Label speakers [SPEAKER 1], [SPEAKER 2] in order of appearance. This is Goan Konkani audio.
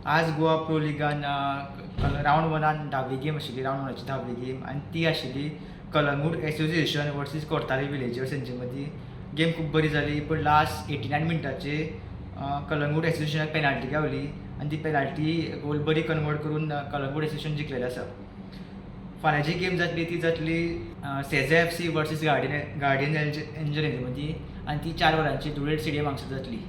[SPEAKER 1] आज गोवा प्रो लिगान रावंड वनान धावी गेम आशिल्ली, रावंड वनाची धावी गेम आनी ती आशिल्ली Calangute association versus Cortalim villagers हेंचे मदीं. गेम खूब बरी जाली, पूण लास्ट 89 मिनटाचेर कलंगूट एसोसिएशनाक पेनाल्टी गावली आनी ती पेनाल्टी गोल बरी कन्वर्ट करून कलंगूट एसोसिएशन जिखलेलें आसा. फाल्यांची गेम जातली ती जातली सेजा FC versus guardian angel हेंचे मदीं आनी ती 4 वरांची धुळेर स्टेडियम हांगसर जातली.